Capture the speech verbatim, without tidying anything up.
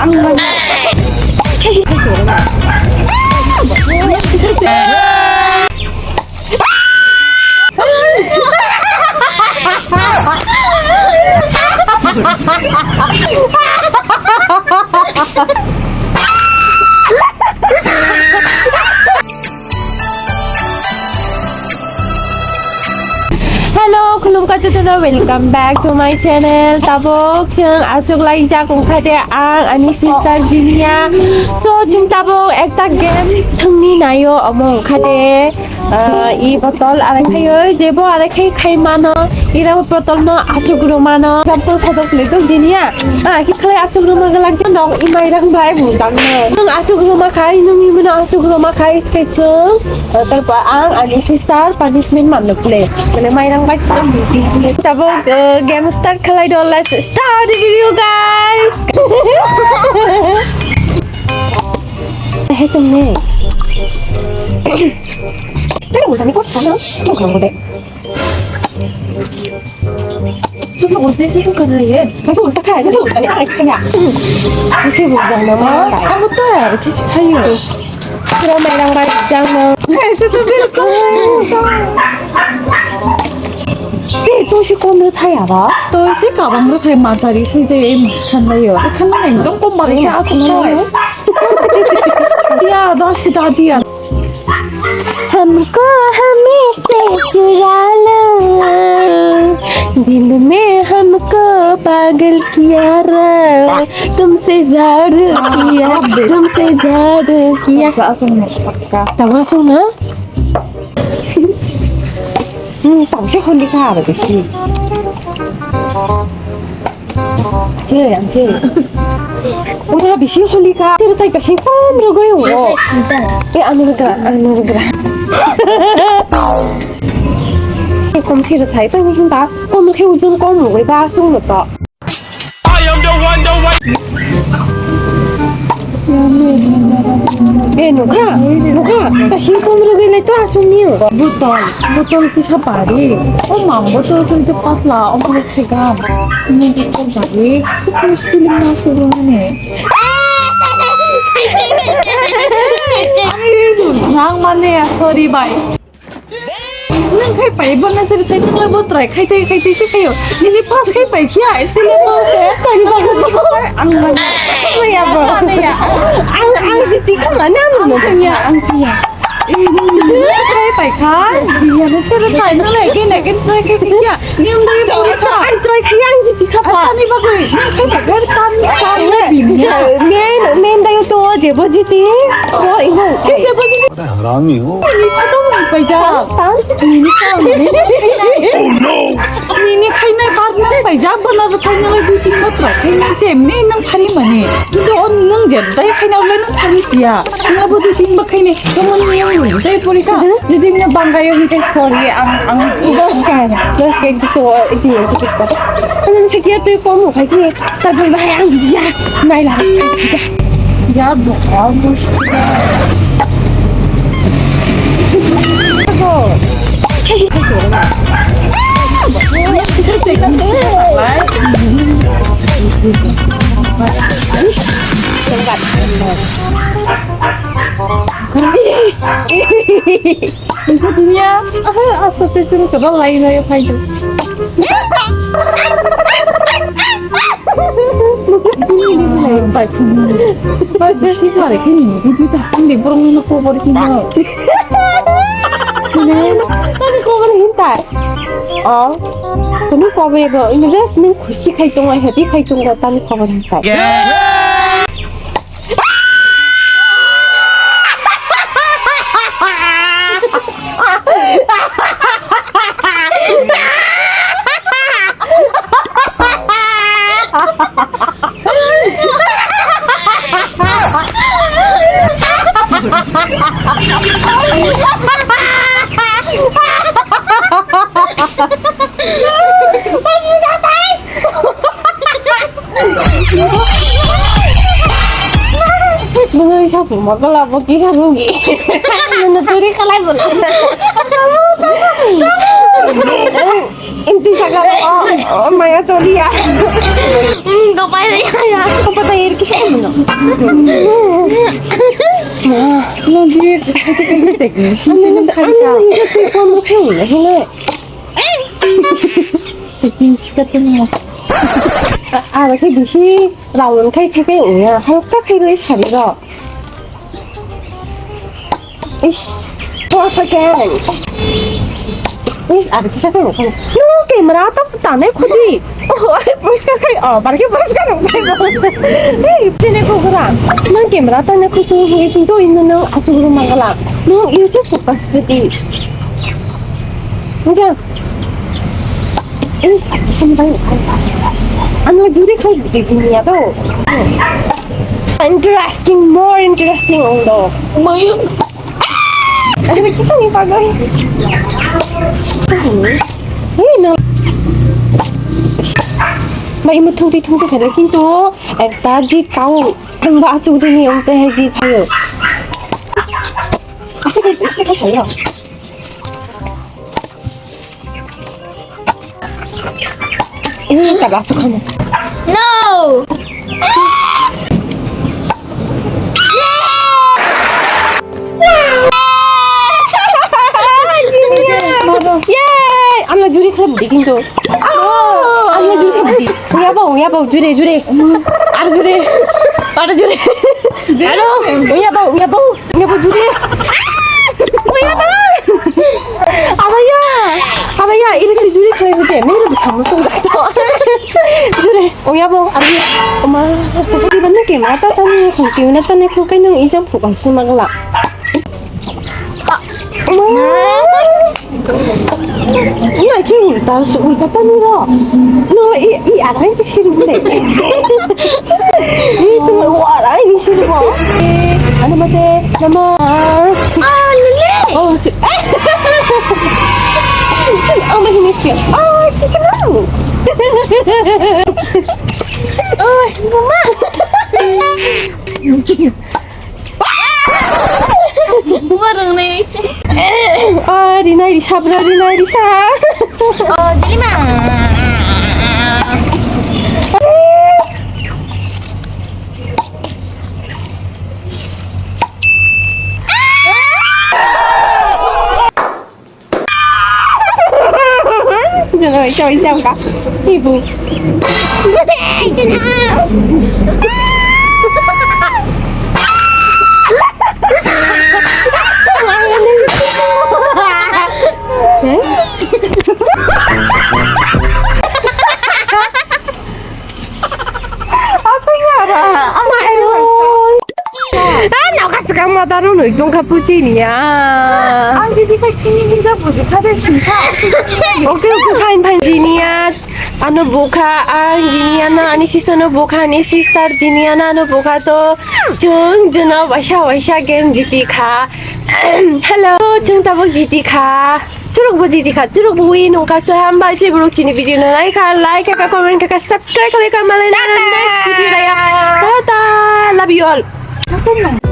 Ang mani. Hello, khulumkha jotono, welcome back to my channel. Tabuk chwng achuk laijak wngkha de ang ani sister Jinia. So, chwng tabuk ekta game thwngni naio, omo wngkha de, ah, i botol arai khaio, jebo arai khai khai mano, ira botol no achuk rw mano. Example sajak le to Jinia. Ah, ki khlai achuk rw ma galak no, i mairang bai bujang no. Nwng achuk rw ma khai, nwng i mano achuk rw ma khai, stay tuned. Tarpor ang ani sister punishment manno phle. Mane mairang bai chwla muti. Tabuk, eh, game start khlai do, let's start the video, guys. Hai tum ne. Tadi udah ni kok sana, kok kamu deh. Sino ulta sino kana ye? Kamu ulta kaya, kamu ulta ni arai kaya. Sisi bujang nama. Kamu tuh ya, sisi kaya. Sira mairang bai jang no. Hey, sisi bilkul. Hey, to si kom rwthai aba? To si kabang rwthai majari si je ei mas khan bai yo. Khan bai ekdom kom bari khe asuk thai. Dia, da si da dia. हमको हमें से चुरा लो, दिल में हमको पागल किया रो, तुमसे जादू किया, तुमसे जादू किया। Tama song na? Hmm, tama si holi ka ba si. Che, ang che. Ora bisi holi ka. Tiro tai kasi kom rogoi wo. E, ano rogra, ano rogra. E, kom tiro tai, tai ni himba. Kom khe ujun kom rogoi ba sung no to. I am the one, the one. Eh, nukha, nukha, ta singkong rwgwi lai to aswk ni. Botol, botol kisa pari. O ma, botol kintu patla, o ma se gam. Ini botol pari. Terus kilim masuk rumah ni. Ani nang mana ya, sorry bye. Nang khai pai bo na sir khai nang bo try khai tai khai tai si khai yo. Nini pass khai pai khia, school pass khai. Tani ba ko ang ba. Ya ba. Ya. Ang ang jiti kha ma na mo. Ang ya, ang ya. Eh, nini khai pai kha. Ya na sir khai na le ke na ke try khai khia. Ni ang dai pori kha. Ang try khia ang jiti kha pa. Tani ba ko. Nang khai pai gar tan tan le bi. Ne ne dai to je bo jiti. Ko i ho. Je bo jiti. Harami ho. Nini khato ni paijak. Nini kha mani. Oh no. Nini khainai bar nang paijak, bana bo khainai lai dui tin batra khainai se emni nang phari mani. Kintu on nang je dai khainai lai nang phari tiya. Nang bo dui tin ba khainai. Tomon ni yang dai pori ka. Jadi na bangga yo hingkai sorry ang ang. Dos kai. Dos kai tu tu ji ji kita. Ang sekia tu komu khai si. Tapi bahaya ang dia. Nai lah. Ya, bo, ya, bo. Dunia, asa te churu kaba lai na ya phai. Bai bisi kare kini, bisi ta kini borong ni kobor kini. Tani kobor hinta. Oh, tani kobor ro, ini just ni khusi khai tong ai, happy khai tong ai, tani kobor hinta. Bwrwi saphuru motola bo kisa rugi. Nono churi khalai bola. Inti saka o, o maya choliya. Ang kapai na yaya. Ang patay, kisa ano? Ma, no, di, ano, ano, ano, ano, ano, ano, ano, ano, Tekin sikat mo. Ara khe bisi round khai khai khai wngya, halka khai rwi sari rok. Ish, four second. Ish, ara kisa khai mo. No, camera ta tanai khudi. Oh, ai, poriskar khai, oh, barke poriskar khai. Hey, chene ko gura. Nang camera tanai khutu, hui, tu ino nang asuguru mangala. No, you say focus khudi. Mujang. Is, sampai ano juri khai bidi jini ya to. Interesting, more interesting ong do. Mayu. Ada kita ni pagai. Ini no. Mai mu thung ti thung ti khare kintu ekta jit kau ang ba achu de ni ong te hai jit hayo. Asa kai asa kai sayo. Ini tak masuk kamu. No! Yay! Amla juri khlai budi kintu. Amla juri khlai budi. Uya bau, uya bau, jure, jure. Ar jure. Ar jure. Aro, uya bau, uya bau. Uya bau jure. Uya bau. Abaya. Abaya, ini si juri khlai budi. Nini bisa musung dah. Jure. Uya bau, abi. Oma. Di mana ke mata tani, ke mana tani, ke kaino ijam pukang sumagla. Ina ki ulta su ulta ta ni ro. No, i i arai ke siru bule. Ni tu wa arai ni siru bo. Ano mate nama. Ah, lele. Oh, si. Oh, my goodness. Oh, chicken. Oh, mama. Bubar ang na yun. Ah, rinai risa, bro, rinai risa. Oh, dili ma. Jangan macam-macam kak. Ibu. Putih, jangan. Apa ya, Ra? Apa ya, Ra? Ah, noka sekang mata ro noi tongkha puchi niya. Ang jadi kai kini hinja buju kade singsa. Oke, oke, fine, fine, jiniya. Ano bukha, ang jiniya na, ani sister no bukha, ani sister jiniya na, ano bukha to. Chung, juno, waisa, waisa game jiti kha. Hello, chung tabuk jiti kha. Churuk bo jiti kha, churuk bo wi nungkha se hambai je buruk chini video no like kha, like kha, comment kha, subscribe kha, kha, malai na next video ya. Tata, love you all.